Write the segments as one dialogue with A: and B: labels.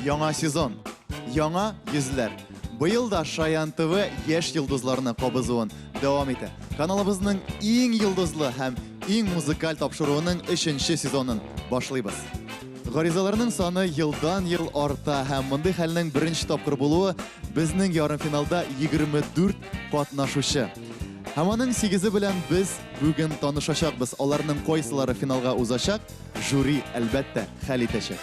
A: Яңа сезон, яңа йөзләр. Быел да Шаян ТВ яшь йолдызларны кабызуын дәвам итә. Каналыбызның иң йолдызлы һәм иң музыкаль тапшыруының өченче сезонын башлыйбыз. Гаризаларның саны елдан-ел арта һәм мондый хәлнең беренче тапкыр булуы безнең ярымфиналда 24 катнашучы. Һәм аның сигезе белән без бүген танышачакбыз. Аларның кайсылары финалга узачак, жюри, әлбәттә, хәл итәчәк.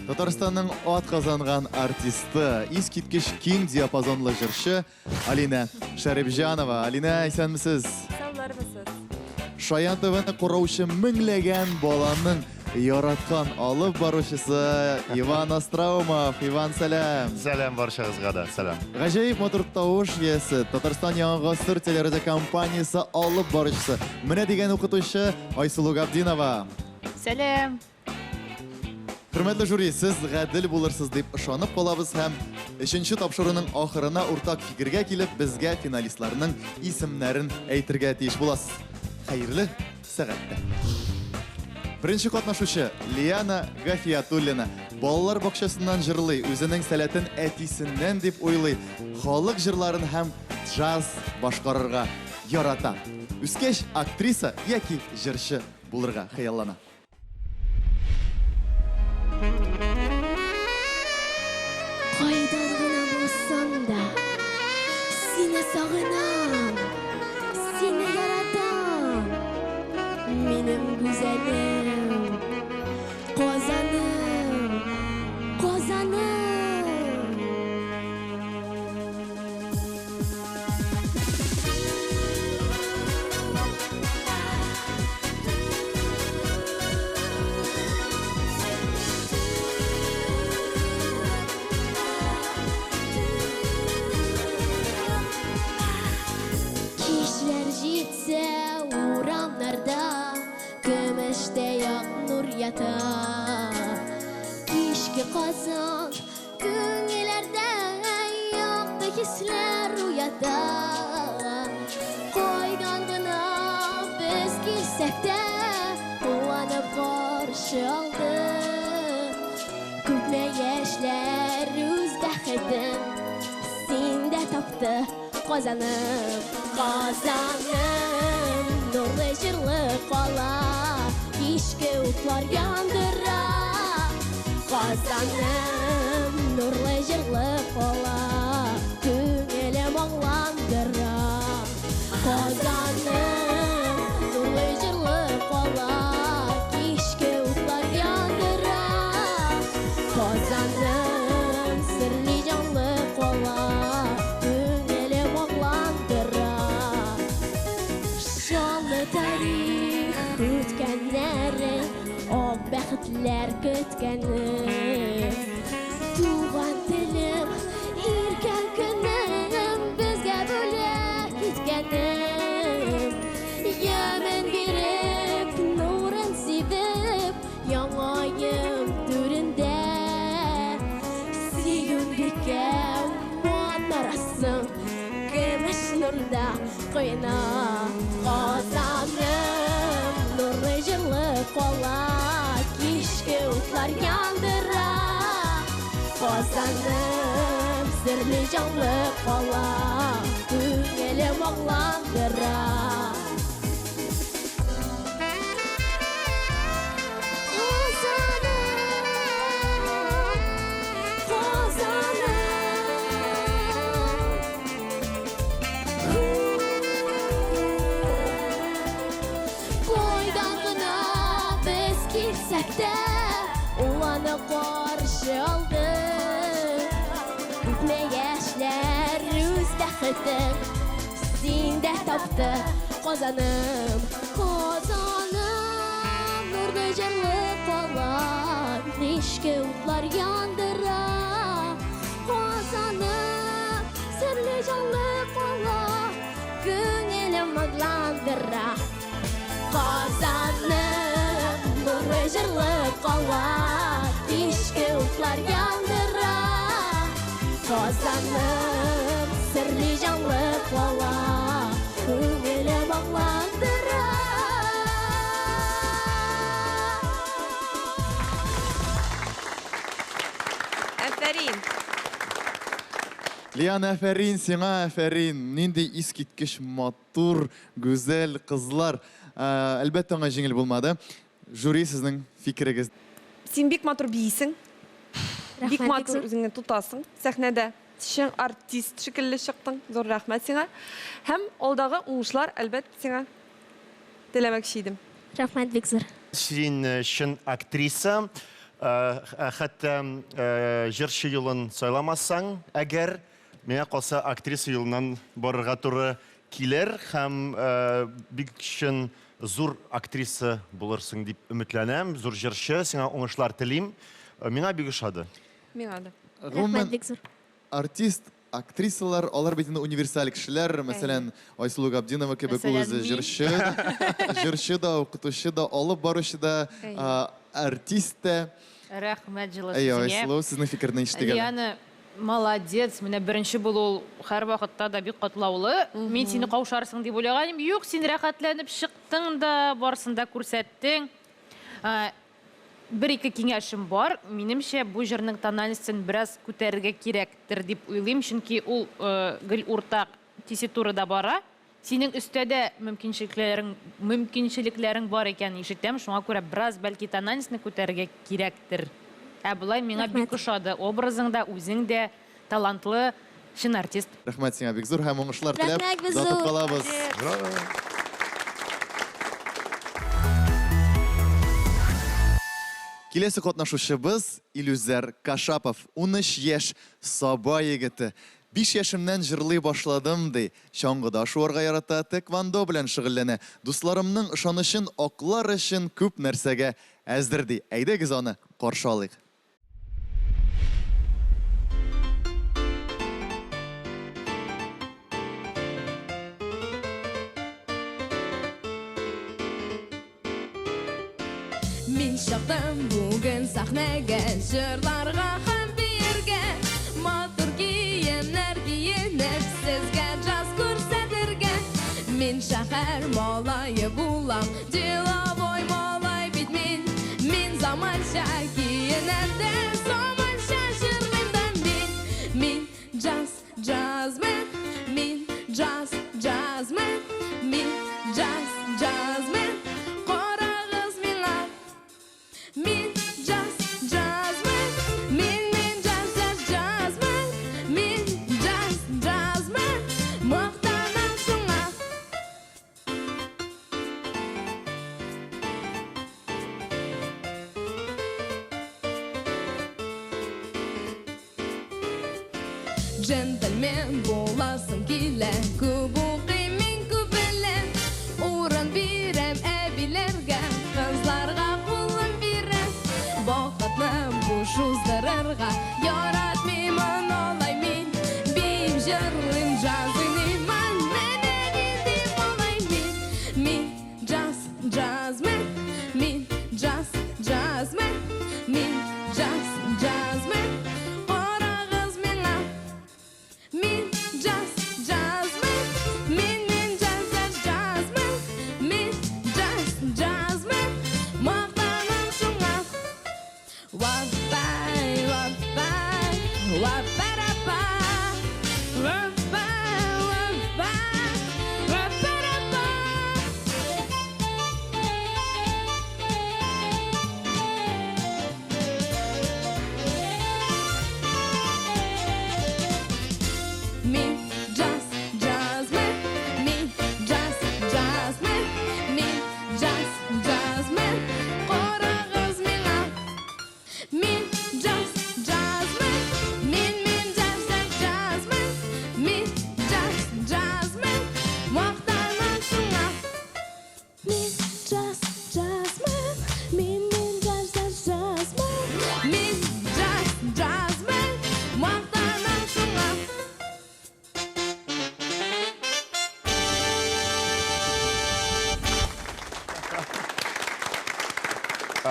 A: Татарстанның атказанган артисты, искиткеч киң диапазонлы җырчы Алинә Шәрипҗанова. Алинә, исәнмесез?
B: Саулармысыз?
A: Шаян ТВны караучы меңләгән баланың яраткан алып баручысы Иван Остроумов. Иван, сәлам.
C: Сәлам барчагызга да, сәлам.
A: Гаҗәеп матур тавыш иясе, Татарстан Яңа гасыр телерадиокомпаниясе алып баручысы. Менә дигән укытучы Айсылу Габдинова.
B: Сәлам.
A: Хөрмәтле жюри, сез гадел булырсыз дип ышанып калабыз һәм өченче тапшыруның ахырына уртак фикергә килеп, безгә финалистларның исемнәрен әйтергә тиеш буласыз. Хәерле сәгатьтә. Беренче катнашучы Лиана Гафиятуллина балалар бакчасыннан җырлый, үзенең сәләтен әтисеннән дип уйлый, халык җырларын һәм джаз башкарырга ярата. Үскәч актриса яки җырчы булырга хыяллана.
D: Кайдан гына булсаң да, сине сагынам, сине яратам, минем гүзәлем, Казаным, Казаным. Кичләр җитсә урамнарда көмештәй ак нур ята. Кичке Казан күңелләрдә якты хисләр уята. Кайдан гына без килсәк тә, куанып каршы алды. Күпме яшьләр үз бәхетен синдә тапты, Казаным, Казаным, нурлы җырлы кала, кичке утлар яндыра. Казаным, нурлы җырлы кала, күңелем аңландыра. Казаным, нурлы җырлы кала, кичке утлар яндыра. Казаным, серле җанлы кала, күңелем аңландыра. Шанлы тарих үткәннәре, ак бәхетләр көткәне. Туган телем, иркә көнем, безгә бүләк иткәнем. Ямен биреп, нурын сибеп, яңа ел түрендә. Сөембикә манарасың, көмеш нурда коена. Казаным, нурлы җырлы кала, кичке утлар яндыра. Казаным, серле җанлы кала, күңелем аңландыра. Казаным, Казаным. Кайдан гына без килсәк тә, ул аны каршы алды. Күпме яшьләр үз бәхетен синдә тапты, Казаным, Казаным, нурлы җырлы кала, кичке утлар яндыра. Казаным, серле җанлы кала, күңелем аңландыра. Казаным, нурлы җырлы кала, кичке утлар яндыра. Казаным, серле җанлы кала, күңелем аңландыра.
A: Лиана, әфәрин сиңа, әфәрин. Нинди искиткеч матур, гүзәл кызлар. Әлбәттә, аңа җиңел булмады. Жюри, сезнең фикерегез.
E: Син бик матур биисең. Бик матур үзеңне тотасың сәхнәдә. Чын артист шикелле чыктың. Зур рәхмәт сиңа. Һәм алдагы уңышлар, әлбәттә, сиңа теләмәкче идем.
D: Рәхмәт бик зур.
C: Син чын актриса, хәтта җырчы юлын сайламасаң, әгәр миңа калса актриса юлыннан барырга туры килер һәм бик чын зур актриса булырсың дип өметләнәм, зур җырчы, сиңа уңышлар телим. Миңа бик ошады.
E: Миңа да.
A: Гомумән,
D: Рәхмәт бик зур.
A: Артист, актрисалар, алар бит инде универсаль кешеләр, мәсәлән, Айсылу Габдинова кебек ул үзе җырчы, җырчы да, укытучы да, алып баручы да, артист та.
B: Рәхмәт җылы
A: Әйе,
B: сүзеңә.
A: Айсылу, сезнең фикерне ишетик әле.
B: Лиана, молодец, менә беренче булу ул һәрвакытта да бик катлаулы. Мин сине каушарсың дип уйлаган идем. Юк, син рәхәтләнеп чыктың да, барысын да күрсәттең. Бер-ике киңәшем бар. Минемчә, бу җырның тональностен бераз күтәрергә кирәктер дип уйлыйм, чөнки ул гел уртак тесситурада бара. Синең өстә дә мөмкинчелекләрең бар икәнен ишетәм, шуңа күрә бераз бәлки тональностьны күтәрергә кирәктер. Ә болай миңа бик ошады. Образың да, үзең дә талантлы, чын артист.
A: Рәхмәт сиңа бик зур һәм уңышлар теләп
D: Рәхмәт, бик
A: озатып
D: зур.
A: калабыз. Киләсе катнашучыбыз Илүзәр Кашапов, 13 яшь, Саба егете. 5 яшемнән җырлый башладым, ди. Чаңгыда шуарга ярата, тэквондо белән шөгыльләнә. Дусларымның ышанычын аклар өчен күп нәрсәгә әзер, ди. Әйдәгез аны каршы алыйк.
D: Мин чыктым бүген сәхнәгә, җырларга һәм биергә. Матур киемнәр киенеп, сезгә джаз күрсәтергә. Мин шәһәр малае булам, деловой малай бит мин. Мин заманча киенәм дә, заманча җырлыйм да мин. Мин джаз, джазмен, мин джаз, джазмен, мин джаз, джазмен. Карагыз миңа. Мин джаз, джазмен, мин, мин джаз, джаз, джазмен, мин джаз, джазмен, мактанам шуңа. Джентльмен буласым килә, күп укыйм мин, күп беләм. Урын бирәм әбиләргә, кызларга кулым бирәм. Вакытны буш уздырырга яратмыймын алай мин. Биим, җырлыйм, джаз уйныймын, менә нинди малай мин. Мин джаз, джазмен, мин джаз, джазмен, мин джаз, джазмен. Карагыз миңа. Мин джаз, джазмен, мин, мин джаз, джаз, джазмен, мин джаз, джазмен, мактанам шуңа. Вапай, вапай, вапарапа, вапай, вапай, вапарапа. Мин джаз, джазмен, мин джаз, джазмен, мин джаз, джазмен, карагыз миңа. Мин джаз, джазмен, мин, мин джаз, джаз, джазмен, мин джаз, джазмен, мактанам шуңа. Мин джаз, джазмен, мин, мин джаз, джаз, джазмен, мин джаз, джазмен, мактанам шуңа.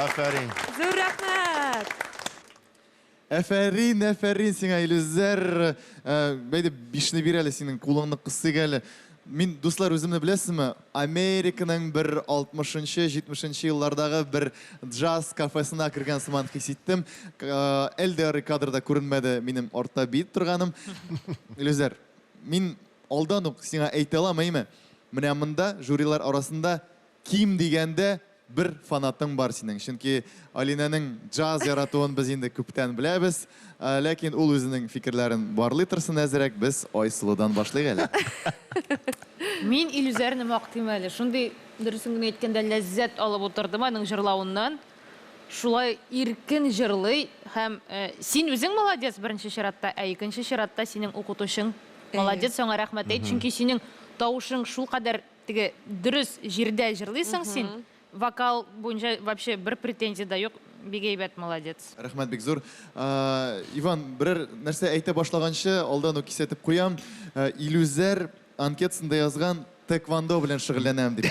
C: Афәрин.
E: Зур рәхмәт.
A: Әфәрин, әфәрин сиңа, Илүзәр. Бәйдә бишне бир әле, синең кулыңны кысыйк әле. Мин, дуслар, үземне беләсезме, Американың бер 60-нчы, 70-нче еллардагы бер джаз кафесына кергән сыман хис иттем. Әлдә кадрда күренмәде минем артта биеп торганым. Илүзәр, мин алдан ук сиңа әйтә алам, әйме? Менә монда жюрилар арасында ким дигәндә бер фанатың бар синең. Чөнки Алинәнең джаз яратуын без инде күптән беләбез. Ләкин ул үзенең фикерләрен барлый торсын әзрәк. Без Айсылудан башлыйк әле.
B: Мин Илүзәрне мактыйм әле. Шундый, дөресен генә әйткәндә, ләззәт алып утырдым аның җырлавыннан. Шулай иркен җырлый һәм син үзең молодец беренче чиратта, ә икенче чиратта синең укытучың молодец, аңа рәхмәт әйт, чөнки синең тавышың шулкадәр теге дөрес җирдә җырлыйсың син. Вокал буенча вообще бер претензия дә юк, бик әйбәт, молодец.
A: Рәхмәт бик зур. Иван, берәр нәрсә әйтә башлаганчы, алдан ук кисәтеп куям. Илүзәр анкетасында язган тэквондо белән шөгыльләнәм дип.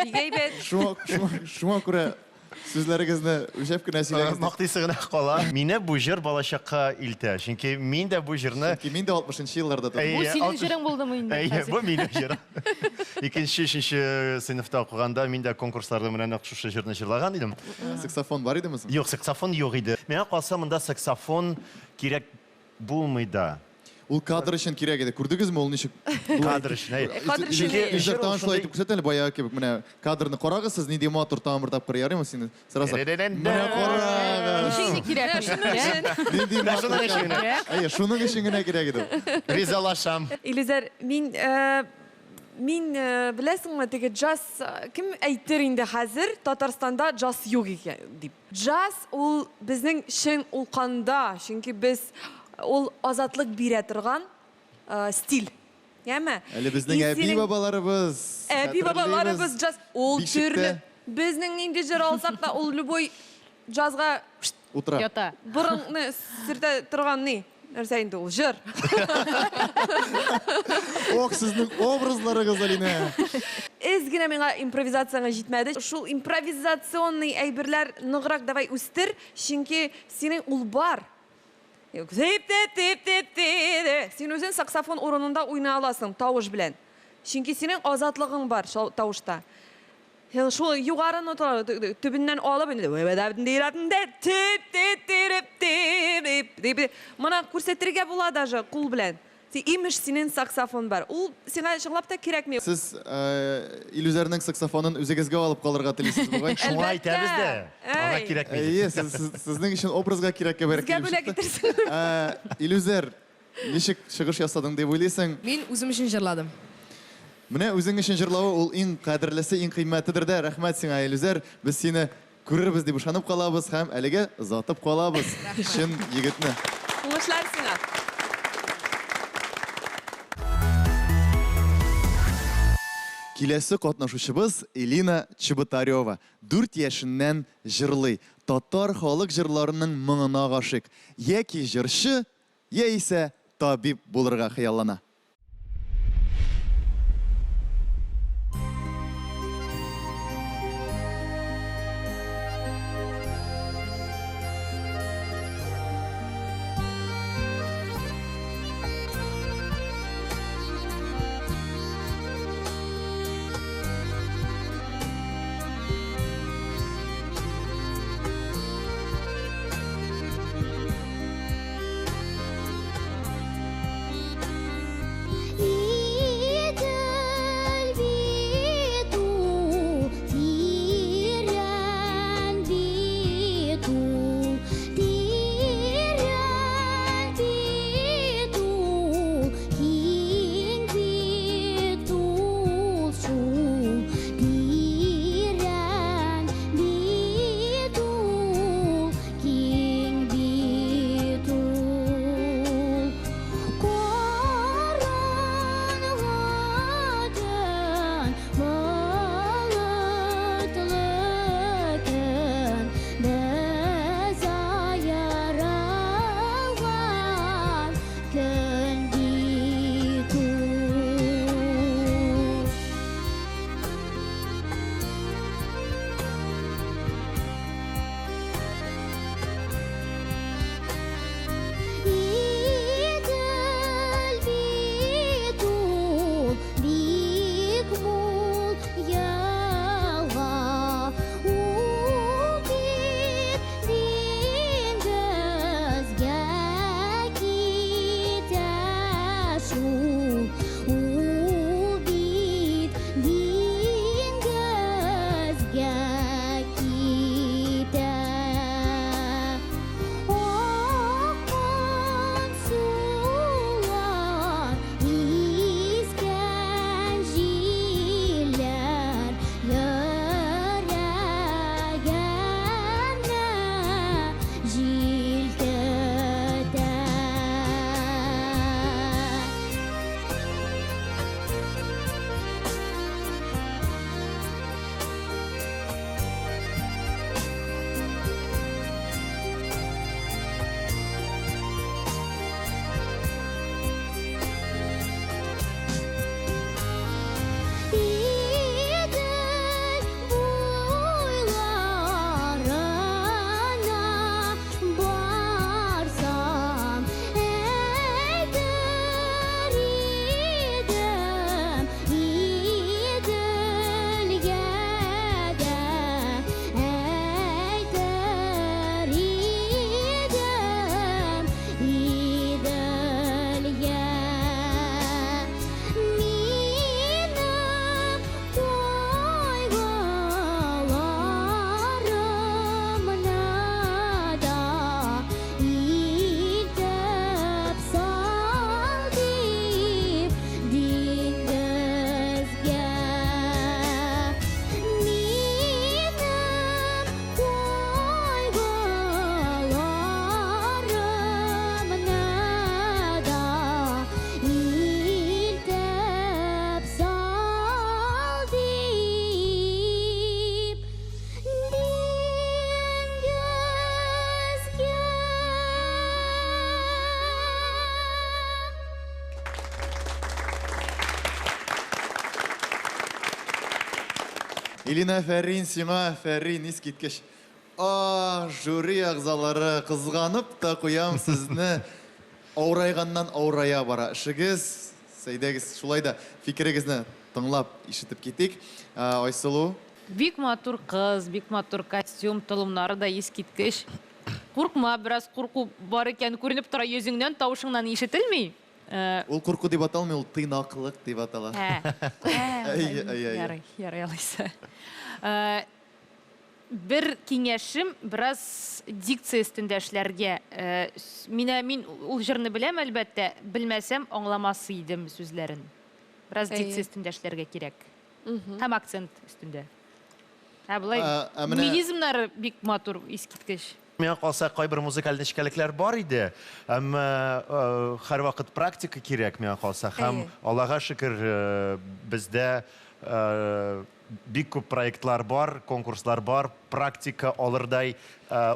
E: Бик әйбәт.
A: Шуңа күрә сүзләрегезне үлчәп кенә сөйләгез.
C: Мактыйсы гына кала. Мине бу җыр балачакка илтә. Чөнки мин дә бу җырны...
A: Чөнки мин дә 60 елларда
B: тудым. Бу синең җырың булдымы инде?
C: Әйе, бу минем җырым. Икенче, өченче сыйныфта укыганда мин дә конкурсларда менә нәкъ шушы җырны җырлаган идем.
A: Саксофон бар идеме соң?
C: Юк, саксофон юк иде. Миңа калса, монда саксофон кирәк булмый да.
A: Ул кадр өчен кирәк иде. Күрдегезме, ул ничек?
C: Кадр өчен, әйе.
E: Кадр өчен.
A: Илдар тагын шулай итеп күрсәт әле баягы кебек. Менә кадрны карагыз сез, нинди матур тагын бер тапкыр ярыймы сине? Сораса. Менә карагыз.
B: Ничек инде кирәк?
E: Шуның өчен.
A: Нинди матур. Әйе, шуның өчен генә кирәк иде.
C: Ризалашам.
E: Илүзәр, мин мин беләсеңме, теге джаз кем әйтер инде хәзер Татарстанда джаз юк икән дип. Джаз ул безнең чын ул канда, чөнки без ул азатлык бирә торган стиль. Яме?
A: Әле безнең әби-бабаларыбыз.
E: Әби-бабаларыбыз джаз ул төрле. Безнең нинди җыр алсак та, ул любой джазга
A: утыра.
B: Ята.
E: Борынны сөртә торган ни? Нәрсә инде ул? Җыр.
A: Ох, сезнең образларыгыз, Алинә.
E: Эз генә миңа импровизацияңа җитмәде. Шул импровизационный әйберләр ныграк давай үстер, чөнки синең ул бар. Син үзең саксофон урынында уйный аласың тавыш белән. Чөнки синең азатлыгың бар тавышта. Шул югары ноталар төбеннән алып инде моны күрсәтергә була даже кул белән. Имеш синең саксофон бар. Ул сиңа чынлап та кирәкми.
A: Сез Илүзәрнең саксофонын үзегезгә алып калырга телисез бугай.
C: Шуңа әйтәбез дә. Аңа кирәкми.
A: Әйе, сезнең өчен образга кирәк кебек.
E: Безгә бүләк итерсең.
A: Илүзәр, ничек чыгыш ясадың дип уйлыйсың?
F: Мин үзем өчен җырладым.
A: Менә үзең өчен җырлавы ул иң кадерлесе, иң кыйммәтедер дә. Рәхмәт сиңа, Илүзәр. Без сине күрербез дип ышанып калабыз һәм әлегә озатып калабыз. Чын егетне.
E: Уңышлар сиңа.
A: Киләсе катнашучыбыз Элина Чеботарева. 4 яшеннән җырлый. Татар халык җырларының моңына гашыйк. Яки җырчы, яисә табиб булырга хыяллана. Илина, афәрин сиңа, афәрин, искиткеч. Ах, жюри әгъзалары, кызганып та куям сезне. Авырайганнан авырая бара эшегез. Әйдәгез, шулай да фикерегезне тыңлап, ишетеп китик. Айсылу.
B: Бик матур кыз, бик матур костюм, толымнары да искиткеч. Куркма, бераз курку бар икән, күренеп тора йөзеңнән, тавышыңнан ишетелми.
A: Ул курку дип аталмый, ул тыйнаклык дип атала.
B: Ярый, ярый алайса. Бер киңәшем, бераз дикция өстендә эшләргә. Менә мин ул җырны беләм, әлбәттә, белмәсәм, аңламас идем сүзләрен. Бераз дикция өстендә эшләргә кирәк. Һәм акцент өстендә. Ә болай мелизмнары бик матур, искиткеч.
C: Миңа калса, кайбер музыкаль нечкәлекләр бар иде, әмма һәрвакыт практика кирәк, миңа калса. Һәм Аллага шөкер, бездә бик күп проектлар бар, конкурслар бар, практика алырдай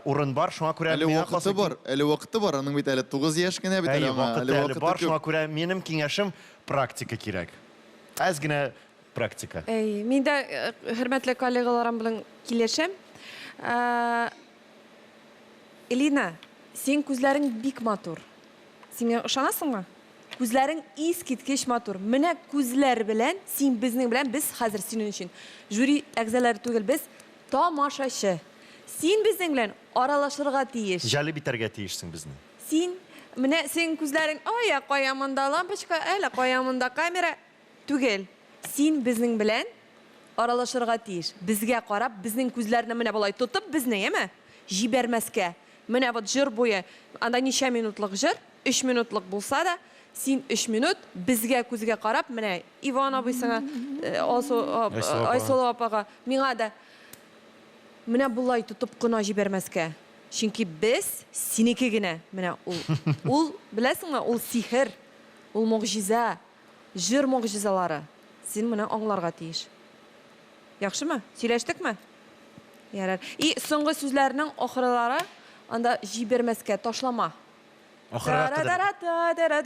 C: урын бар. Шуңа күрә
A: әле вакыты бар, әле вакыты бар. Аның бит әле 9 яшь кенә бит әле аңа.
C: Әле вакыты бар, шуңа күрә минем киңәшем практика кирәк. Әз генә практика.
E: Әй, мин дә хөрмәтле коллегаларым белән килешәм. Элина, синең күзләрең бик матур. Син миңа ышанасыңмы? Күзләрең искиткеч матур. Менә күзләр белән син безнең белән, без хәзер синең өчен жюри әгъзалары түгел, без тамашачы. Син безнең белән аралашырга тиеш.
C: Җәлеп итәргә тиешсең безне.
E: Син, менә синең күзләрең, ай, ә кая монда лампочка, әле кая монда камера түгел. Син безнең белән аралашырга тиеш. Безгә карап, безнең күзләрне менә болай тотып безне, яме? Җибәрмәскә. Менә вот җыр буе, анда ничә минутлык җыр? Өч минутлык булса да, син өч минут безгә күзгә карап, менә Иван абыйсыңа, Алсу, Айсылу апага, миңа да менә болай тотып кына җибәрмәскә. Чөнки без синеке генә. Менә ул. Ул, беләсеңме, ул сихер, ул могҗиза, җыр могҗизалары. Син моны аңларга тиеш. Яхшымы? Сөйләштекме? Ярар. И соңгы сүзләрнең ахырылары анда җибәрмәскә, ташлама.
C: Ахырга кадәр.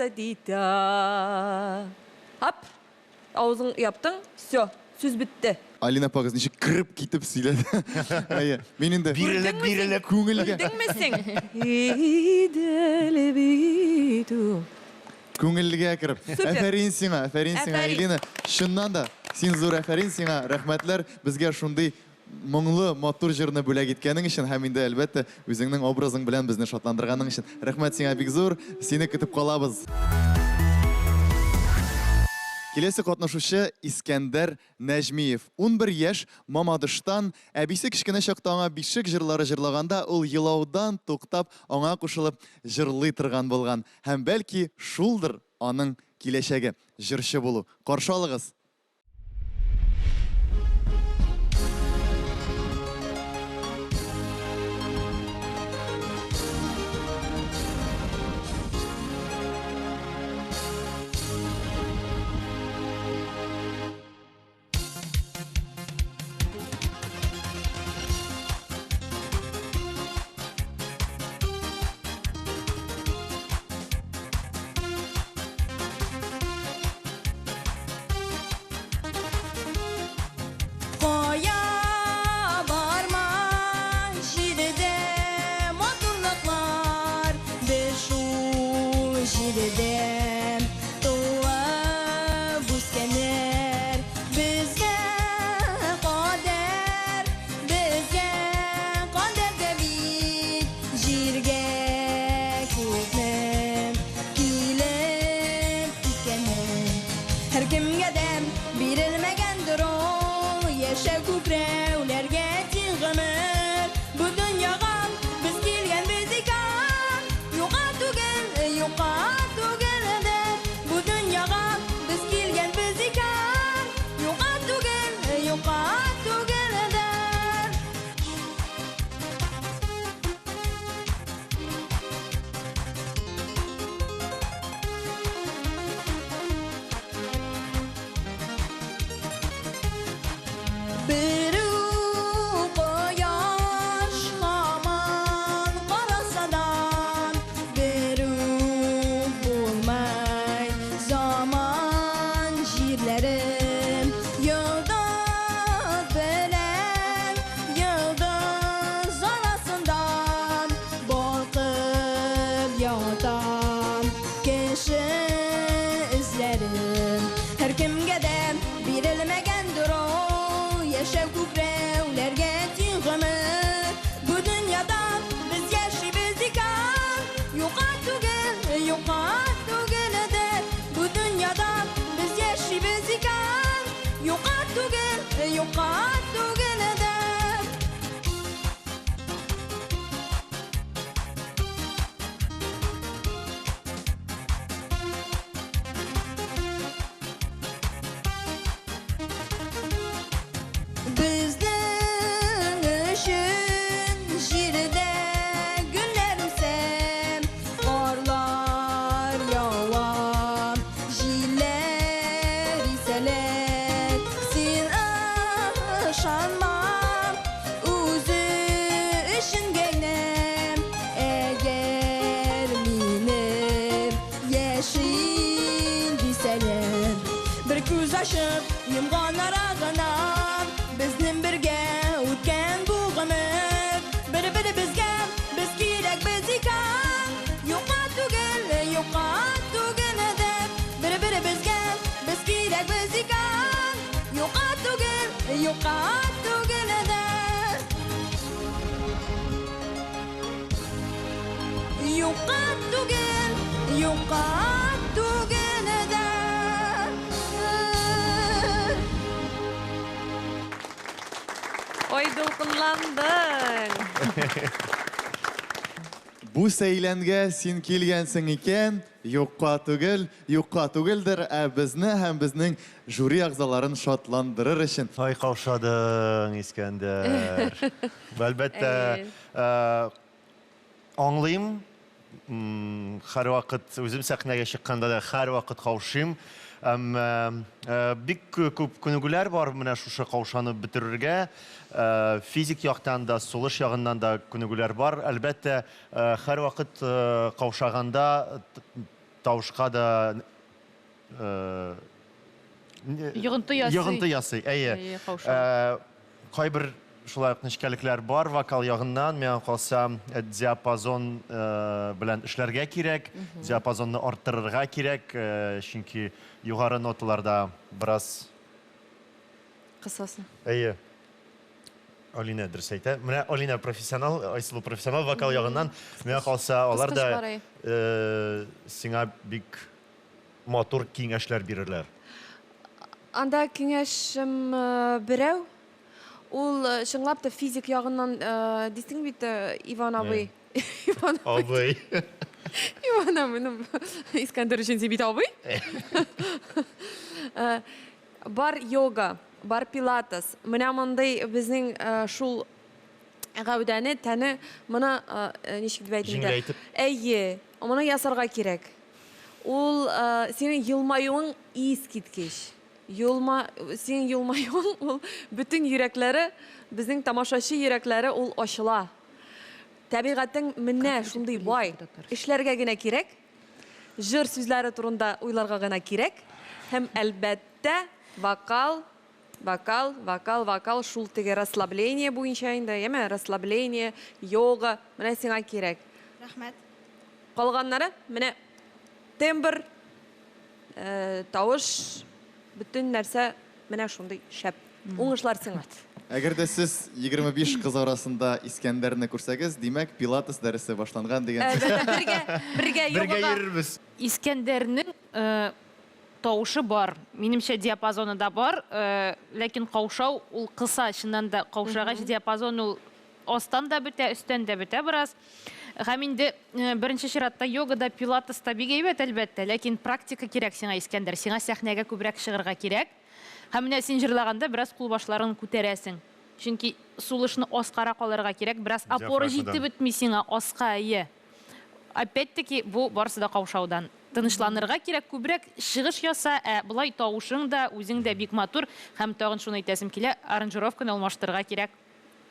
E: Ап! Авызың яптың, все, сүз бетте.
A: Алина апагыз ничек кереп китеп сөйләде. Әйе, мин инде
C: Бирелеп, бирелеп.
A: Күңелгә.
E: Күрдеңме син? Идел бит ул.
A: Күңелгә кереп.
E: Супер.
A: Әфәрин сиңа, әфәрин сиңа,
E: Әфәрин.
A: Элина. Чыннан да, син зур әфәрин сиңа. Рәхмәтләр безгә шундый моңлы, матур җырны бүләк иткәнең өчен һәм инде, әлбәттә, үзеңнең образың белән безне шатландырганың өчен. Рәхмәт сиңа бик зур. Сине көтеп калабыз. Киләсе катнашучы Искәндәр Нәҗмиев. 11 яшь, Мамадыштан. Әбисе кечкенә чакта аңа бишек җырлары җырлаганда, ул елаудан туктап, аңа кушылып җырлый торган булган. Һәм бәлки шулдыр аның киләчәге, җырчы булу. Каршы алыгыз!
F: Һәркемгә дә бирелмәгәндер ул яшәү күкрәүләргә тиң гомер. Бу дөньяда без яшибез икән, юкка түгел, юкка түгелдер. Бу дөньяда без яшибез икән, юкка түгел, юкка түгелдер. Безнең өчен җирдә гөлләр үсә, карлар ява, җилләр исәләр. Син ышанма, үзе өчен генә, әгәр мине яшим дисәләр. Бер күз ачып йомган ара гына безнең бергә үткән бу гомер. Бер-беребезгә без кирәкбез икән, юкка түгел, юкка түгел дип. Бер-беребезгә без кирәкбез икән, юкка түгел, юкка түгел дип. Юкка түгел, юкка түгел дә.
E: Ой, дулкынландың.
A: Бу сәйләнгә син килгәнсең икән, юкка түгел, юкка түгелдер, ә безне һәм безнең жюри әгъзаларын шатландырыр өчен.
C: Ай, каушадың, Искәндәр. Әлбәттә, аңлыйм. Һәрвакыт үзем сәхнәгә чыкканда да һәрвакыт каушыйм. Әмма бик күп күнегүләр бар менә шушы каушанып бетерергә. Физик яктан да, сулыш ягыннан да күнегүләр бар. Әлбәттә, һәрвакыт каушаганда тавышка да
B: Йогынты ясый.
C: Йогынты ясый, әйе.
B: Әйе, каушау.
C: Кайбер шулай ук нечкәлекләр бар вокал ягыннан, миңа калса, диапазон белән эшләргә кирәк, диапазонны арттырырга кирәк, чөнки югары ноталарда бераз
E: Кысасың.
C: Әйе. Алинә дөрес әйтә. Менә Алинә профессионал, Айсылу профессионал вокал ягыннан, миңа калса, алар да сиңа бик матур киңәшләр бирерләр.
E: Анда киңәшем берәү. Ул чынлап та физик ягыннан дисең бит, Иван абый. Иван
C: абый.
E: Иван абый, ну, Искәндәр өчен син бит абый. Бар йога, бар пилатес. Менә мондый безнең шул гәүдәне, тәне моны ничек дип әйтим инде?
C: Җиңеләйтеп.
E: Әйе, моны ясарга кирәк. Ул синең елмаюың искиткеч. Елма, синең елмаюың ул бөтен йөрәкләре, безнең тамашачы йөрәкләре ул ачыла. Табигатең менә шундый бай. Эшләргә генә кирәк. Җыр сүзләре турында уйларга гына кирәк. Һәм әлбәттә, вокал, вокал, вокал, вокал шул теге расслабление буенча инде, яме, расслабление, йога, менә сиңа кирәк.
F: Рәхмәт.
E: Калганнары менә тембр, тавыш, бөтен нәрсә менә шундый шәп. Уңышлар сиңа.
A: Әгәр дә сез 25 кыз арасында Искәндәрне күрсәгез, димәк, пилатес дәресе башланган дигән сүз.
E: Әлбәттә, бергә, бергә
C: Бергә
E: йогага.
C: йөрербез.
B: Искәндәрнең тавышы бар. Минемчә, диапазоны да бар. Ләкин каушау ул кыса, чыннан да каушагач диапазон ул астан да бетә, өстән дә бетә бераз. Һәм инде беренче чиратта йога да, пилатес та бик әйбәт, әлбәттә, ләкин практика кирәк сиңа, Искәндәр. Сиңа сәхнәгә күбрәк чыгарга кирәк. Һәм менә син җырлаганда бераз кулбашларын күтәрәсең. Чөнки сулышны аскарак алырга кирәк, бераз опора җитеп бетми сиңа аска, әйе. Опять-таки, бу барысы да каушаудан. Тынычланырга кирәк, күбрәк чыгыш яса, ә болай тавышың да, үзең дә бик матур. Һәм тагын шуны әйтәсем килә, аранжировканы алмаштырырга кирәк.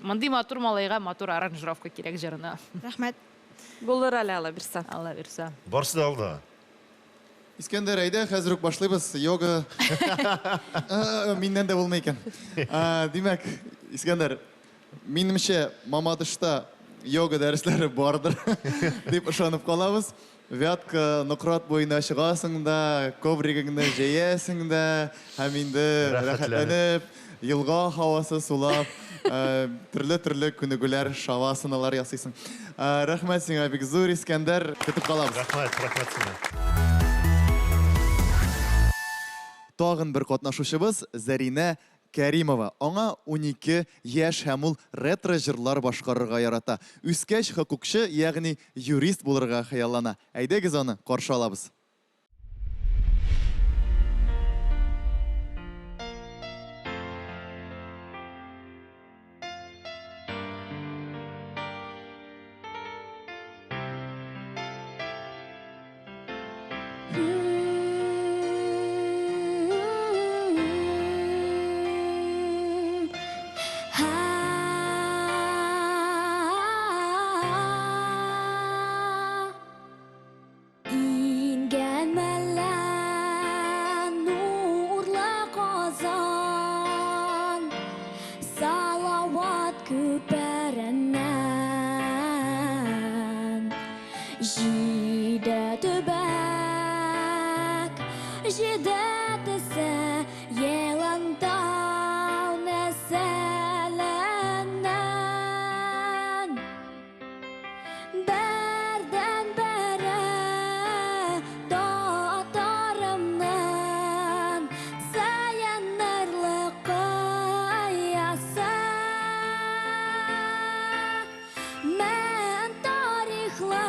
B: Мондый матур малайга матур аранжировка кирәк җырына.
F: Рәхмәт.
E: Булыр әле, Алла бирса.
B: Алла бирса.
C: Барысы да алда.
A: Искәндәр, әйдә, хәзер үк башлыйбыз. Йога. Миннән дә булмый икән. Димәк, Искәндәр, минемчә, Мамадышта йога дәресләре бардыр дип ышанып калабыз. Вятка Нократ буена чыгасың да, ковригыңны җәясең дә һәм инде рәхәтләнеп, елга һавасы сулап, төрле-төрле күнегүләр, шавасаналар ясыйсың. Рәхмәт сиңа бик зур, Искәндәр, көтеп калабыз.
C: Рәхмәт, рәхмәт сиңа.
A: Тагын бер катнашучыбыз Зәринә Кәримова. Аңа 12 яшь һәм ул ретро җырлар башкарырга ярата. Үскәч хокукчы, ягъни юрист булырга хыяллана. Әйдәгез аны каршы алабыз.
D: Ингән мәллә нурлы Казан, Салават күпереннән. Җиде төбәк, җиде төсе, Елантау нәселеннән. Бердән-бере татарымның сыенырлык кыясы. Мен тарихлы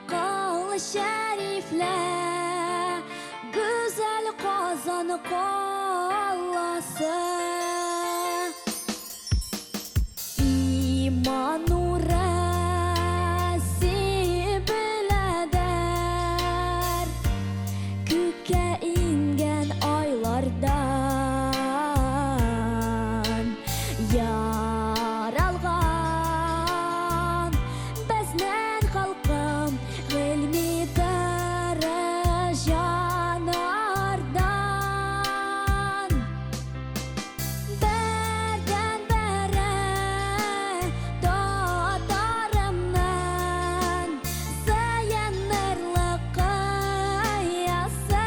D: Кол Шәрифле гүзәл Казан каласы. Иман нуры сибеләдер Күккә иңгән айлардан. Яралган безнең халкым гыйльми тырыш җаннардан. Бердән-бере татарымның сыенырлык кыясы.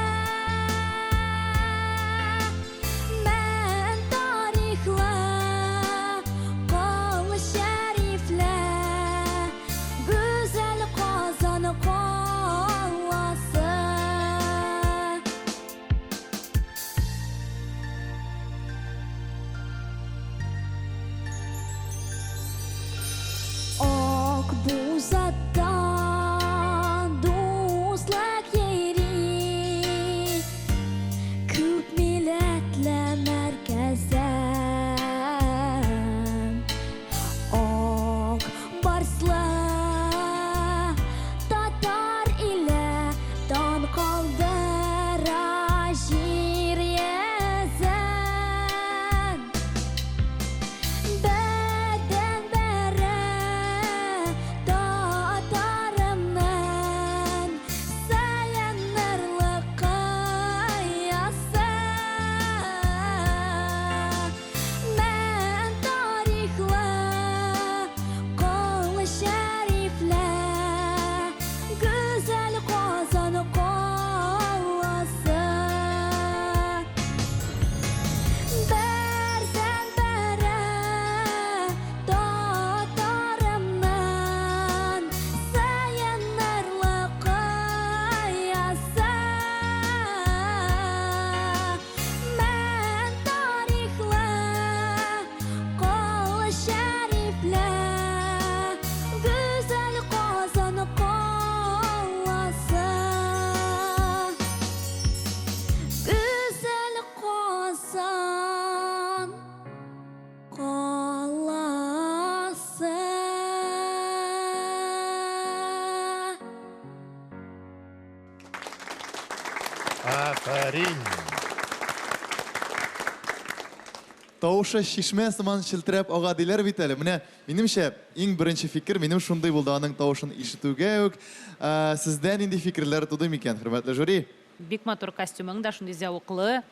D: Мен тарихлы Кол Шәрифле гүзәл Казан каласы. Ак бузаттан дуслык йөри, күп милләтле мәркәзем. Ак барслы татар иле таң калдыра җир йөзен. Бердән-бере татарымның сыенырлык кыясы. Мен тарихлы Кол Шәрифле гүзәл Казан каласы. Бердән-бере татарымның сыенырлык кыясы. Мен тарихлы Кол Шәрифле гүзәл Казан каласы. Гүзәл Казан каласы.
C: Афәрин!
A: Тавышы чишмә сыман челтерәп ага диләр бит әле. Менә минемчә, иң беренче фикер минем шундый булды аның тавышын ишетүгә үк. Сездә нинди фикерләр туды микән, хөрмәтле жюри?
B: Бик матур костюмың да шундый зәвыклы.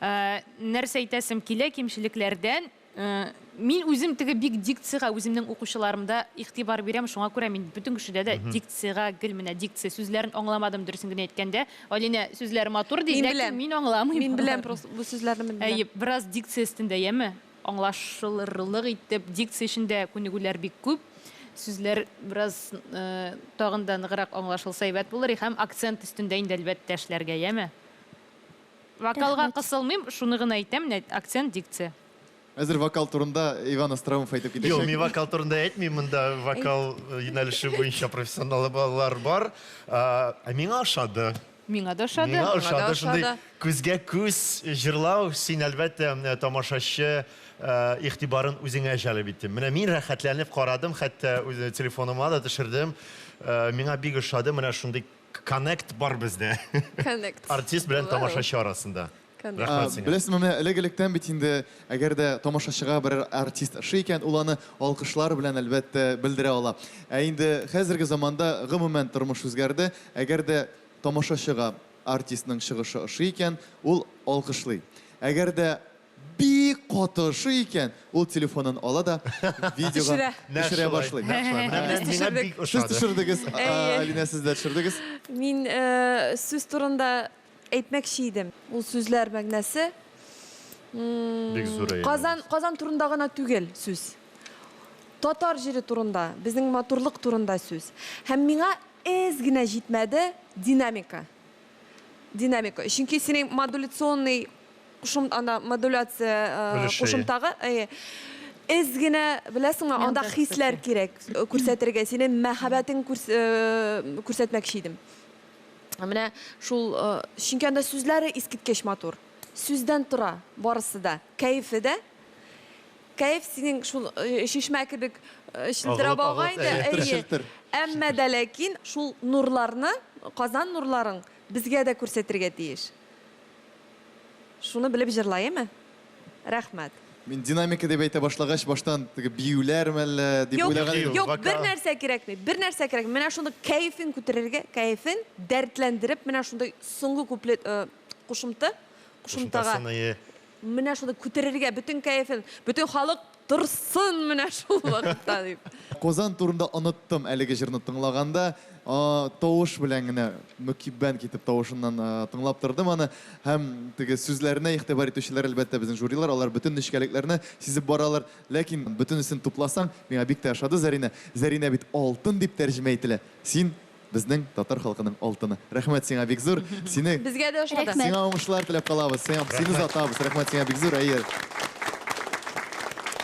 B: Нәрсә әйтәсем килә, кимчелекләрдән Мин үзем теге бик дикциягә үземнең укучыларымда игътибар бирәм, шуңа күрә мин бөтен кешедә дә дикциягә гел менә дикция сүзләрен аңламадым, дөресен генә әйткәндә. Алинә сүзләре матур ди, ләкин мин аңламыйм.
E: Мин беләм просто бу сүзләрне мин беләм.
B: Әйе, бераз дикция өстендә, яме? Аңлашылырлык итеп, дикция өчен дә күнегүләр бик күп. Сүзләр бераз тагын да ныграк аңлашылса әйбәт булыр һәм акцент өстендә инде әлбәттә эшләргә, яме? Вокалга кысылмыйм, шуны гына әйтәм, менә акцент, дикция.
A: Хәзер вокал турында Иван Остроумов әйтеп китәчәк.
C: Юк, мин вокал турында әйтмим, монда вокал юнәлеше буенча профессионаллар бар. Ә миңа ошады.
B: Миңа да ошады.
C: Миңа ошады, шундый күзгә күз җырлау, син, әлбәттә, тамашачы игътибарын үзеңә җәлеп иттең. Менә мин рәхәтләнеп карадым, хәтта үз телефоныма да төшердем. Миңа бик ошады, менә шундый Коннект бар бездә.
E: Коннект.
C: Артист белән тамашачы арасында. Рәхмәт сиңа.
A: Беләсезме, менә элек-электән бит инде, әгәр дә тамашачыга берәр артист ошый икән, ул аны алкышлар белән, әлбәттә, белдерә ала. Ә инде хәзерге заманда гомумән тормыш үзгәрде. Әгәр дә тамашачыга артистның чыгышы ошый икән, ул алкышлый. Әгәр дә Бик каты ошый икән, ул телефонын ала да видеога төшерә башлый.
C: Миңа бик
A: ошады. Сез төшердегез, Алинә, сез дә төшердегез.
E: Мин сүз турында әйтмәкче идем. Ул сүзләр мәгънәсе
C: бик зур.
E: Казан, Казан турында гына түгел сүз. Татар җире турында, безнең матурлык турында сүз. Һәм миңа әз генә җитмәде динамика. Динамика. Чөнки синең модуляционный кушым ана модуляция кушымтагы әйе эз генә беләсеңме анда хисләр кирәк күрсәтергә синең мәхәббәтең күрсәтмәкче идем менә шул чөнки анда сүзләре искиткеч матур сүздән тора барысы да кәефе дә кәеф синең шул чишмә кебек челтерәп ага инде әйе әмма дә ләкин шул нурларны Казан нурларын безгә дә күрсәтергә тиеш. Шуны белеп җырла, яме? Рәхмәт.
A: Мин динамика дип әйтә башлагач, баштан теге биюләр мәллә дип уйлаган идем.
E: Юк, бер нәрсә кирәкми, бер нәрсә кирәкми. Менә шундый кәефен күтәрергә, кәефен дәртләндереп, менә шундый соңгы куплет, кушымта, кушымтага. Менә шундый күтәрергә бөтен кәефен, бөтен халык торсын менә шул вакытта дип.
A: Казан турында оныттым әлеге җырны тыңлаганда. Тавыш белән генә мөкиббән китеп тавышыннан тыңлап тордым аны. Һәм теге сүзләренә игътибар итүчеләр, әлбәттә, безнең жюрилар, алар бөтен нечкәлекләрне сизеп баралар. Ләкин бөтенесен тупласаң, миңа бик тә ошады Зәринә. Зәринә бит алтын дип тәрҗемә ителә. Син безнең татар халкының алтыны. Рәхмәт сиңа бик зур. Сине
E: Безгә дә ошады.
D: Рәхмәт.
A: Сиңа уңышлар теләп калабыз. Сиңа сине озатабыз. Рәхмәт сиңа бик зур. Әйе.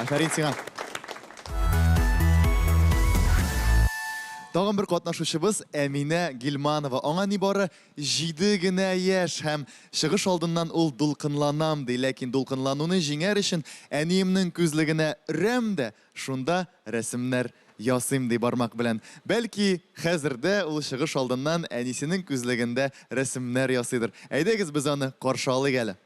A: Афәрин сиңа. Тагын бер катнашучыбыз Әминә Гилманова. Аңа нибары 7 генә яшь һәм чыгыш алдыннан ул дулкынланам ди. Ләкин дулкынлануны җиңәр өчен әниемнең күзлегенә өрәм дә, шунда рәсемнәр ясыйм ди бармак белән. Бәлки, хәзер дә ул чыгыш алдыннан әнисенең күзлегендә рәсемнәр ясыйдыр. Әйдәгез без аны каршы алыйк әле.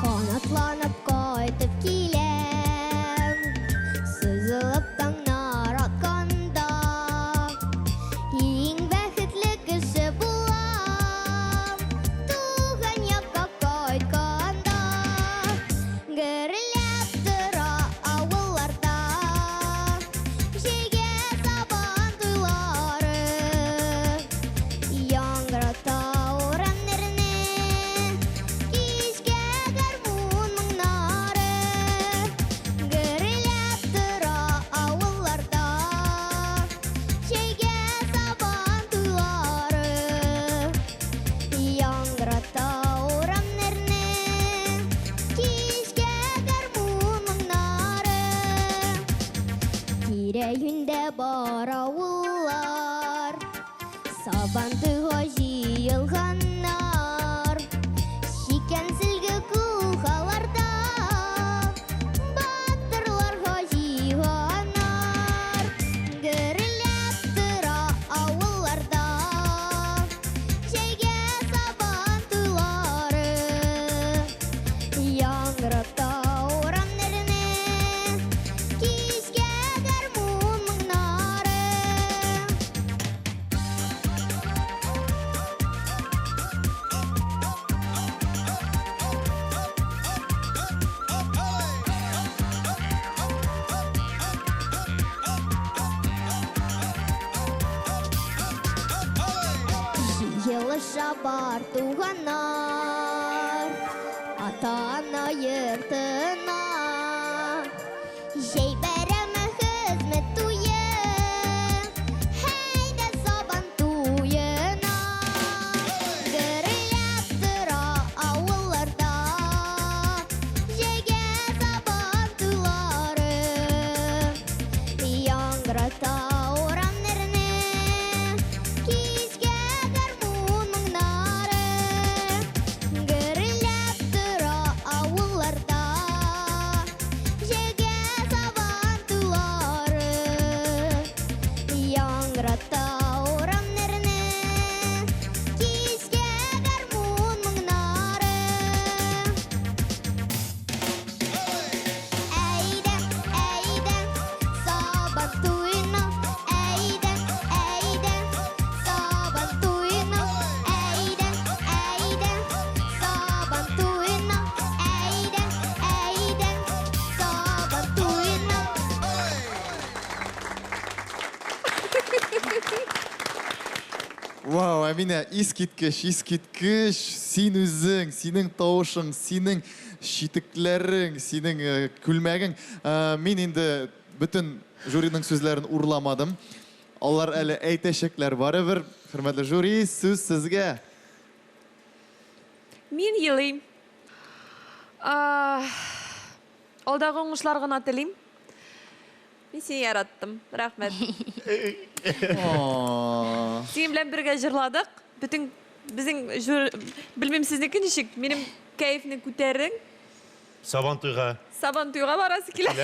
D: Канатланып кайтып киләм, Сызылып таңнар атканда. Иң бәхетле кеше булам, Туган якка кайтканда. Гөрләп тора авылларда Җәйге сабан туйлары. Яңгырата урамнарны Кичке гармун моңнары. Гөрләп тора авылларда Җәйге сабан туйлары. Яңгырата урамнарны Кичке гармун моңнары. Тирә-юньдә бар авыллар, Сабантуйга җыелганнар. Кайтыша бар туганнар Ата-ана йортына. Җәй бәйрәме хезмәт туе, Һәйдә сабан туена. Гөрләп тора авылларда Җәйге сабан туйлары. Яңгырата урамнарны Кичке гармун моңнары. Гөрләп тора авылларда Җәйге сабан туйлары. Яңгырата урамнарны Кичке гармун моңнары. Әйдә, әйдә, сабан туена, әйдә, әйдә, сабан туена, әйдә, әйдә, сабан туена, әйдә, әйдә, сабан туена.
A: Вау, Әминә, искиткеч, искиткеч. Син үзең, синең тавышың, синең читекләрең, синең күлмәгең. Мин инде бөтен жюриның сүзләрен урламадым. Алар әле әйтәчәкләр барыбер. Хөрмәтле жюри, сүз сезгә.
E: Мин елыйм. Алдагы уңышлар гына телим. Мин сине яраттым. Рәхмәт. Синең белән бергә җырладык. Бөтен безнең жюр, белмим сезнеке ничек, минем кәефне күтәрдең.
C: Сабан туйга.
E: Сабан туйга барасы килә.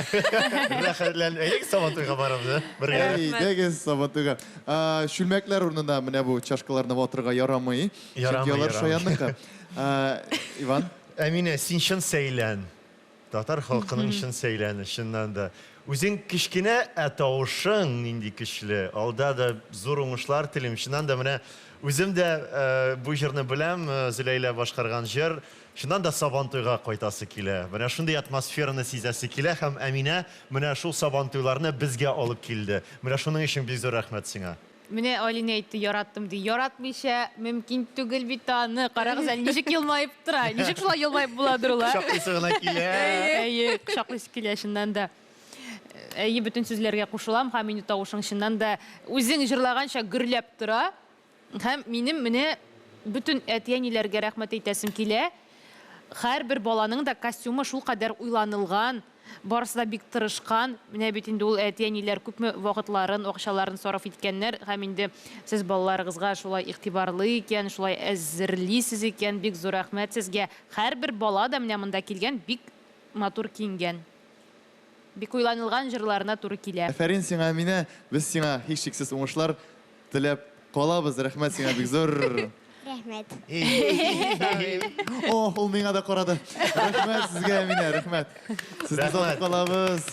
C: Рәхәтлән, әйдәгез Сабан туйга барабыз, бергә.
A: Әйдәгез Сабан туйга. Чүлмәкләр урынына менә бу чашкаларны ватырга ярамый.
C: Ярамый,
A: Чөнки алар
C: ярамый.
A: шаянныкы. Иван?
C: Әминә, син чын сәйлән. Татар халкының чын сәйләне, чыннан да. Үзең кечкенә, ә тавышың нинди көчле. Алда да зур уңышлар телим. Чыннан да менә үзем дә бу җырны беләм, Зөләйлә башкарган җыр. Чыннан да Сабантуйга кайтасы килә. Менә шундый атмосфераны сизәсе килә һәм Әминә менә шул Сабантуйларны безгә алып килде. Менә шуның өчен бик зур рәхмәт сиңа.
B: Менә Алинә әйтте, яраттым ди. Яратмыйча мөмкин түгел бит аны. Карагыз әле, ничек елмаеп тора. Ничек шулай елмаеп буладыр ул, а?
C: Кочаклыйсы гына килә.
B: Әйе, кочаклыйсы килә чыннан да. Әйе, бөтен сүзләргә кушылам һәм инде тавышың чыннан да үзең җырлаганча гөрләп тора. Һәм минем менә бөтен әти-әниләргә рәхмәт әйтәсем килә. Һәрбер баланың да костюмы шулкадәр уйланылган, барысы да бик тырышкан. Менә бит инде ул әти-әниләр күпме вакытларын, акчаларын сарыф иткәннәр. Һәм инде сез балаларыгызга шулай игътибарлы икән, шулай әзерлисез икән, бик зур рәхмәт сезгә. Һәрбер бала да менә монда килгән, бик матур киенгән. Бик уйланылган җырларына туры килә.
A: Афәрин сиңа, Әминә. Без сиңа һичшиксез уңышлар теләп калабыз. Рәхмәт сиңа бик зур.
D: Рәхмәт.
A: О, ул миңа да карады. Рәхмәт сезгә, Әминә, рәхмәт. Сезне озатып калабыз.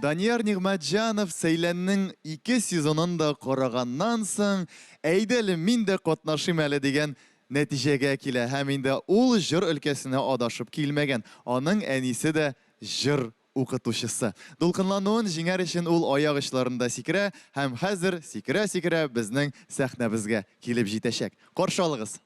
A: Данияр Нигъмәтҗанов Сәйләннең 2 сезонын да караганнан соң, әйдә әле мин дә катнашыйм әле дигән нәтиҗәгә килә. Һәм инде ул җыр өлкәсенә адашып килмәгән. Аның әнисе дә җыр укытучысы. Дулкынлануын җиңәр өчен ул аяк очларында сикерә һәм хәзер сикерә-сикерә безнең сәхнәбезгә килеп җитәчәк. Каршы алыгыз.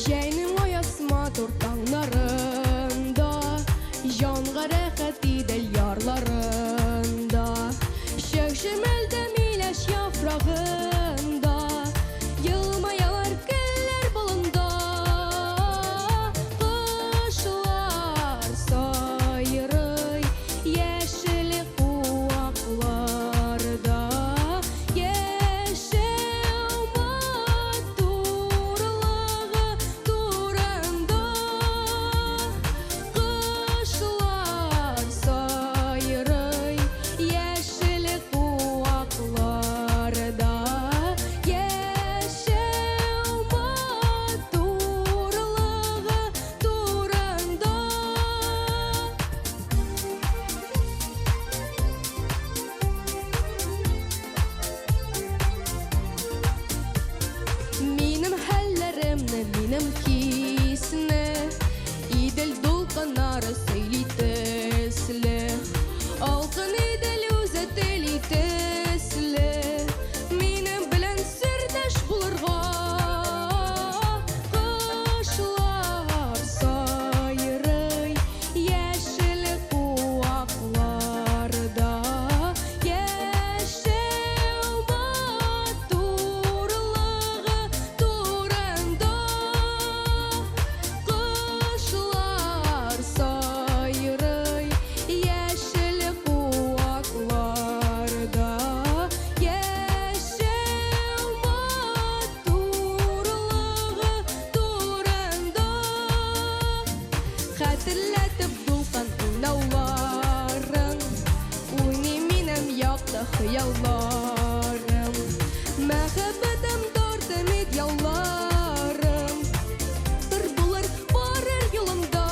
F: Җәйнең аяз матур таңнарында, Җанга рәхәт Идел ярларында, Чәк-чемелдә миләш яфрагында, Елмаялар гөлләр болында. Кошлар сайрый яшел куакларда, Яшәү матурлыгы турында. Анда хыялларым. Мәхәббәтем тартым ит ялларым. Бер булыр барыр юлыңда.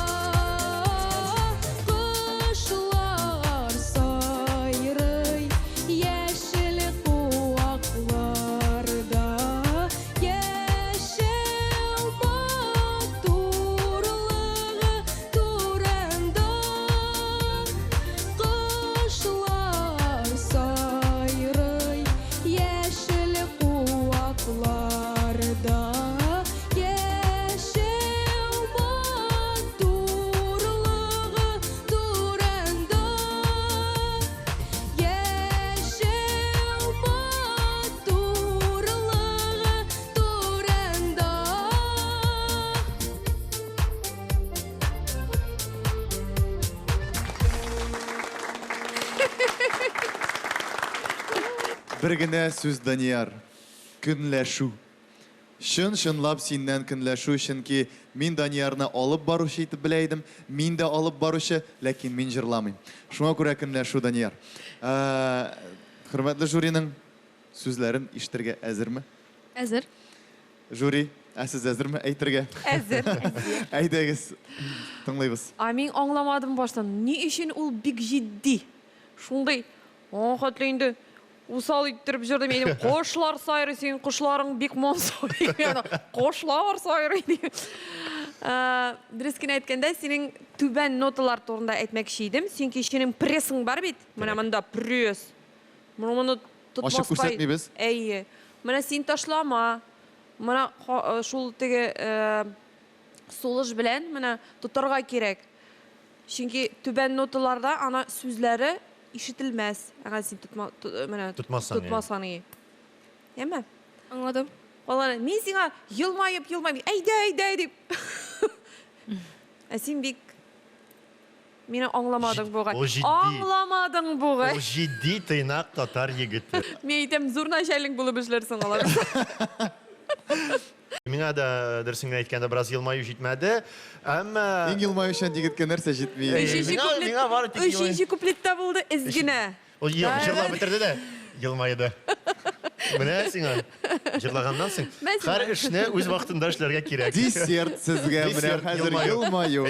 F: Кошлар сайрый яшел куакларда. Яшәү матурлыгы турында. Кошлар сайрый яшел куакларда. Яшәү матурлыгы турында. Яшәү матурлыгы турында.
A: Бер генә сүз, Данияр. Көнләшү. Чын-чынлап синнән көнләшү, чөнки мин Даниярны алып баручы итеп белә идем, мин дә алып баручы, ләкин мин җырламыйм. Шуңа күрә көнләшү, Данияр. Хөрмәтле жюриның сүзләрен ишетергә әзерме?
F: Әзер.
A: Жюри, ә сез әзерме әйтергә?
E: Әзер.
A: Әйдәгез, тыңлыйбыз.
E: Ә мин аңламадым баштан, ни өчен ул бик җитди? Шундый, аңа хәтле инде усал иттереп җырлый. Мин әйтәм, кошлар сайрый, синең кошларың бик моңсу. Кошлар сайрый дип. Дөрес кенә әйткәндә, синең түбән ноталар турында әйтмәкче идем. Чөнки синең прессың бар бит. Менә монда пресс. Моны моны
A: Ачып
E: тотмаскай.
A: күрсәтмибез.
E: Әйе. Менә син ташлама. Менә шул теге сулыш белән менә тотарга кирәк. Чөнки түбән ноталарда ана сүзләре ишетелмәс. Әгәр син тотма, менә
C: тотмасаң,
E: тотмасаң, и. Әмма
F: Аңладым.
E: Алар, мин сиңа елмаеп, елмаеп, әйдә, әйдә дип. Ә син бик мине аңламадың бугай.
C: Ул җитди.
E: Аңламадың бугай.
C: Ул җитди, тыйнак татар егете.
E: Мин әйтәм, зур начальник булып эшләрсең алар.
C: Миңа да, дөресен генә әйткәндә, бераз елмаю җитмәде. Әмма
A: Иң елмаючан егеткә нәрсә җитми?
E: Өченче
C: Миңа-
E: куплет,
C: миңа бары тик елмаю.
E: өченче куплетта булды эз генә.
C: Ул җырлап бетерде дә елмайды. Менә сиңа җырлаганнан соң һәр эшне үз вакытында эшләргә кирәк.
A: Десерт сезгә менә хәзер елмаю.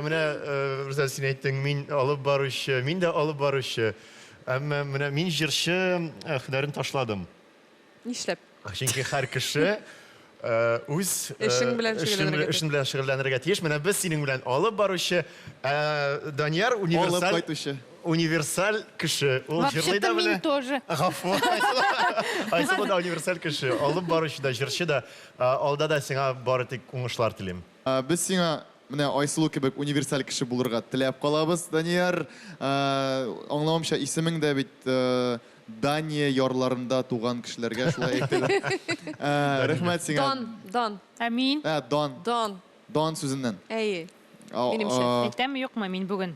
C: Менә Рүзәл, син әйттең, мин алып баручы, мин дә алып баручы. Әмма менә мин җырчы һөнәрен ташладым.
E: Нишләп?
C: Чөнки һәр кеше үз
E: эшең белән шөгыльләнергә
C: эшең белән шөгыльләнергә тиеш. Менә без синең белән алып баручы, Данияр универсаль
A: алып кайтучы.
C: Универсаль кеше. Ул җырлый да
B: Вообще-то мин
C: белә.
B: тоже.
C: Гафу. Айсылу да универсаль кеше. Алып баручы да, җырчы да. Алда да сиңа бары тик уңышлар телим.
A: Без сиңа менә Айсылу кебек универсаль кеше булырга теләп калабыз, Данияр. Аңлавымча, исемең дә бит Дания ярларында туган кешеләргә шулай әйтелә. Рәхмәт сиңа.
E: Дан, дан.
B: Ә мин?
A: Ә, дан.
E: Дан.
A: Дан сүзеннән.
E: Әйе. Минемчә.
B: Әйтәме, юкмы мин бүген?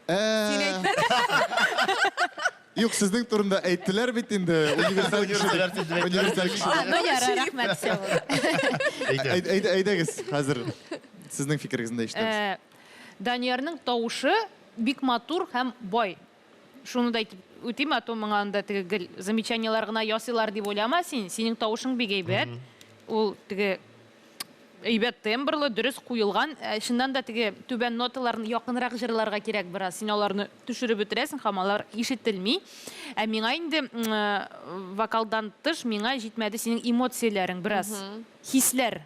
E: Син әйтмәдең.
A: Юк, сезнең турында әйттеләр бит инде. Универсаль кеше. Универсаль кеше.
B: Ну, ярар, рәхмәт.
A: Әйдәгез, хәзер сезнең фикерегезне дә ишетәбез.
B: Даниярның тавышы бик матур һәм бай. Шуны да әйтеп үтим, а то моңа анда теге гел замечаниелар гына ясыйлар дип уйлама син. Синең тавышың бик әйбәт. Ул теге әйбәт тембрлы, дөрес куелган. Чыннан да теге түбән ноталарны якынрак җырларга кирәк бераз. Син аларны төшереп бетерәсең һәм алар ишетелми. Ә миңа инде вокалдан тыш миңа җитмәде синең эмоцияләрең бераз. Хисләр.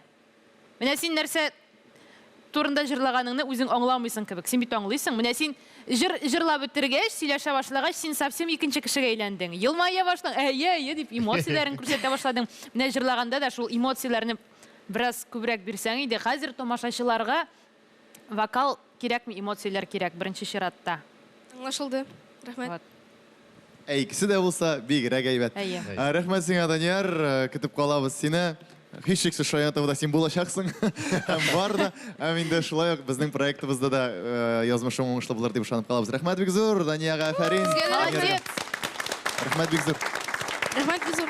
B: Менә син нәрсә турында җырлаганыңны үзең аңламыйсың кебек. Син бит аңлыйсың. Менә син җыр җырлап бетергәч, сөйләшә башлагач, син совсем икенче кешегә әйләндең. Елмая башладың, әйе, әйе дип эмоцияләрен күрсәтә башладың. Менә җырлаганда да шул эмоцияләрне бераз күбрәк бирсәң иде. Хәзер тамашачыларга вокал кирәкми, эмоцияләр кирәк беренче чиратта.
F: Аңлашылды. Рәхмәт.
B: Вот.
A: Ә икесе дә булса, бигрәк әйбәт.
B: Әйе.
A: Рәхмәт сиңа, Данияр. Көтеп калабыз сине. Һичшиксез Шаян ТВда син булачаксың. Һәм бар да. Һәм инде шулай ук безнең проектыбызда да язмышың уңышлы булыр дип ышанып калабыз. Рәхмәт бик зур, Даниягә афәрин.
B: Молодец!
A: Рәхмәт бик зур.
F: Рәхмәт бик зур.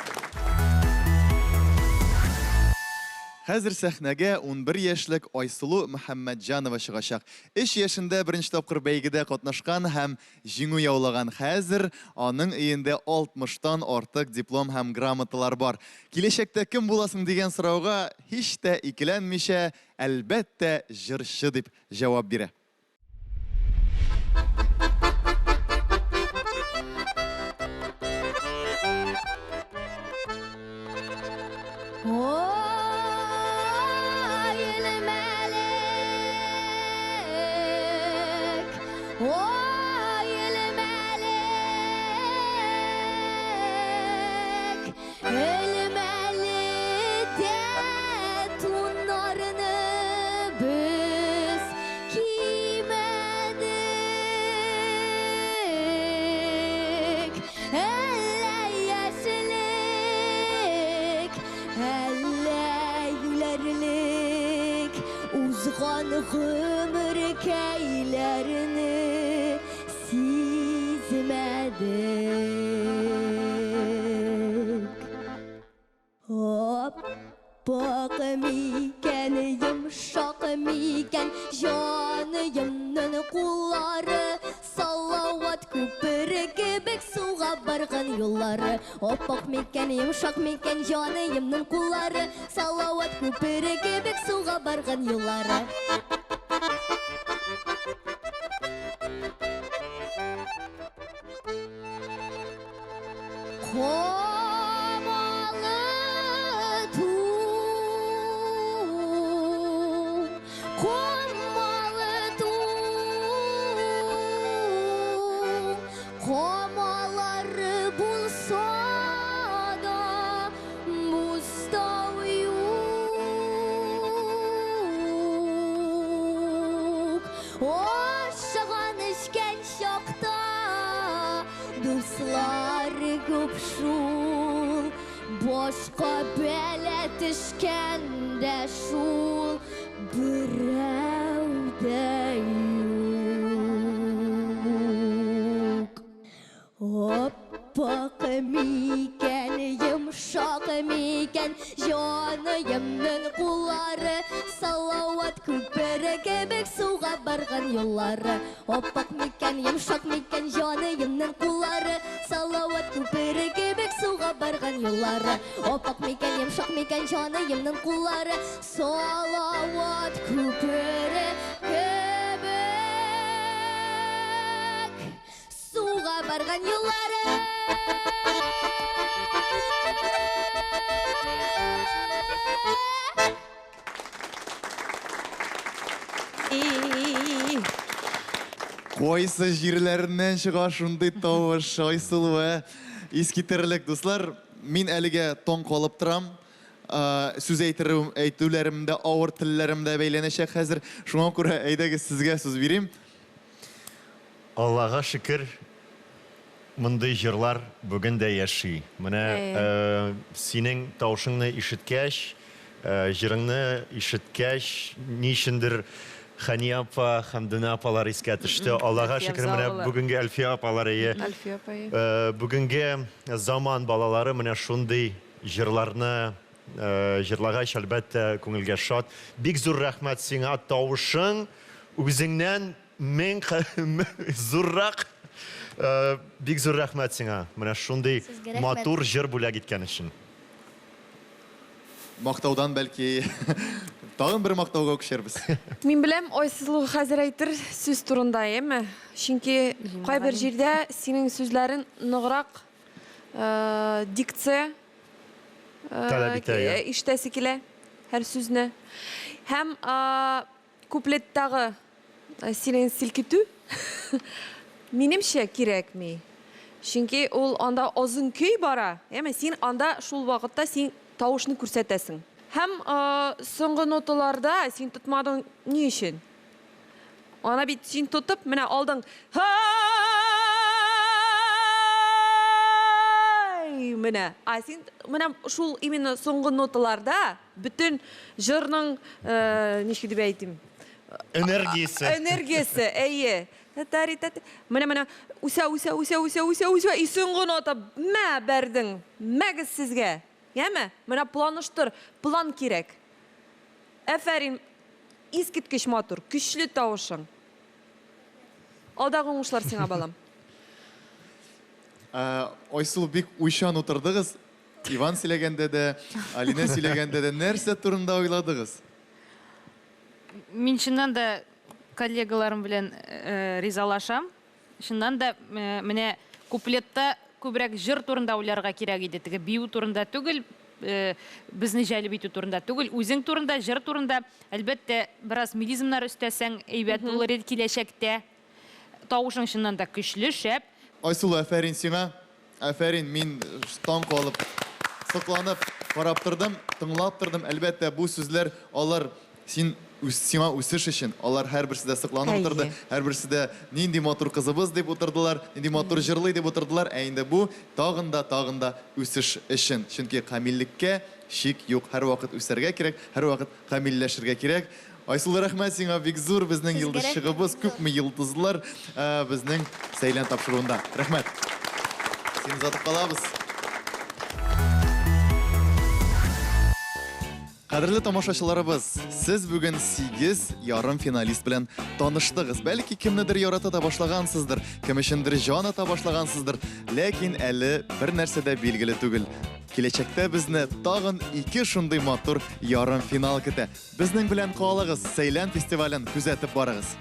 A: Хәзер сәхнәгә 11 яшьлек Айсылу Мөхәммәтҗанова чыгачак. Өч яшендә беренче тапкыр бәйгедә катнашкан һәм җиңү яулаган. Хәзер аның өендә 60 тан артык диплом һәм грамоталар бар. Киләчәктә кем буласың дигән сорауга һич тә икеләнмичә, әлбәттә, җырчы дип җавап бирә.
D: Ой, Элмәлек, ой, Элмәлек, Элмәледә туннарны без кимәдек. Әллә яшьлек, әллә юләрлек, узган гомеркәйләрне сизмәдек. Аппак микән, йомшак микән, җаныемның куллары, Салават күпере кебек суга барган юллары. Аппак микән, йомшак микән, җаныемның куллары, Салават күпере кебек суга барган юллары. Камалы тун, камалы тун, камалары булса да, мустау юк. Ашаган эчкән чакта дуслар күп шул, башка бәла төшкәндә шул берәү дә юк. Аппак микән, йомшак микән, җаныемның куллары, Салават күпере кебек суга барган юллары. Аппак микән, йомшак микән, җаныемның куллары, Салават күпере кебек суга барган юллары. Аппак микән, йомшак микән, җаныемның куллары, Салават күпере кебек суга барган юллары.
A: Кайсы җирләреннән чыга шундый тавыш, Айсылу, ә? Искитерлек, дуслар. Мин әлегә таң калып торам. Сүз әйтерү, әйтүләрем дә авыр, телләрем дә бәйләнәчәк хәзер. Шуңа күрә әйдәгез сезгә сүз бирим.
C: Аллага шөкер, мондый җырлар бүген дә яши. Менә синең тавышыңны ишеткәч, җырыңны ишеткәч, ни өчендер Хәния апа, Хәмдүнә апалар искә төште. Аллага шөкер, менә бүгенге Әлфия апалар, әйе.
E: Әлфия апа, әйе.
C: Бүгенге заман балалары менә шундый җырларны җырлагач, әлбәттә, күңелгә шат. Бик зур рәхмәт сиңа, тавышың үзеңнән Мең зуррак. Бик зур рәхмәт сиңа. Менә шундый матур җыр бүләк иткән өчен.
A: Мактаудан бәлки тагын бер мактауга күчәрбез.
E: Мин беләм, Айсылу хәзер әйтер сүз турында, әйеме? Чөнки кайбер җирдә синең сүзләрен ныграк дикция
C: таләп итә,
E: ишетәсе килә һәр сүзне. Һәм Куплеттагы синең селкетү, минемчә, кирәкми. Чөнки ул анда озын көй бара, яме син анда шул вакытта син тавышны күрсәтәсең. Һәм соңгы ноталарда син тотмадың ни өчен? Ана бит син тотып, менә алдың. Һай! Менә. А син менә шул именно соңгы ноталарда Бөтен җырның, ничек дип әйтим?
C: Энергиясе.
E: Энергиясе, әйе. Татари тат. Менә менә үсә үсә үсә үсә үсә үсә и соңгы нота мә бәрдең. Мәгез сезгә. Яме? Менә планыштыр, план кирәк. Әфәрин! Искиткеч матур, көчле тавышың. Алдагы уңышлар сиңа, балам.
A: Айсылу, бик уйчан утырдыгыз. Иван сөйләгәндә дә, Алинә сөйләгәндә дә нәрсә турында уйладыгыз?
B: Мин чыннан да коллегаларым белән ризалашам. Чыннан да, менә куплетта күбрәк җыр турында уйларга кирәк иде. Теге бию турында түгел, безне җәлеп итү турында түгел, үзең турында, җыр турында. Әлбәттә, бераз мелизмнар өстәсәң, әйбәт булыр иде киләчәктә. Тавышың чыннан да көчле, шәп.
A: Айсылу, афәрин сиңа. Афәрин, мин таң калып, сокланып карап тордым, тыңлап тордым. Әлбәттә, бу сүзләр алар син сиңа үсеш өчен. Алар һәрберсе дә сокланып утырды, һәрберсе дә нинди матур кызыбыз дип утырдылар, нинди матур җырлый дип утырдылар. Ә инде бу тагын да, тагын да үсеш өчен. Чөнки камиллеккә чик юк. Һәрвакыт үсәргә кирәк, һәрвакыт камилләшергә кирәк. Айсылу, рәхмәт сиңа бик зур, безнең йолдызчыгыбыз, күпме йолдызлар безнең Сәйлән тапшыруында. Рәхмәт. Сине озатып калабыз. Кадерле тамашачыларыбыз, сез бүген 8 ярым финалист белән таныштыгыз. Бәлки кемнедер ярата да башлагансыздыр, кем өчендер җан ата башлагансыздыр. Ләкин әле бер нәрсә дә билгеле түгел. Киләчәктә безне тагын ике шундый матур ярым финал көтә. Безнең белән калыгыз, Сәйлән фестивален күзәтеп барыгыз.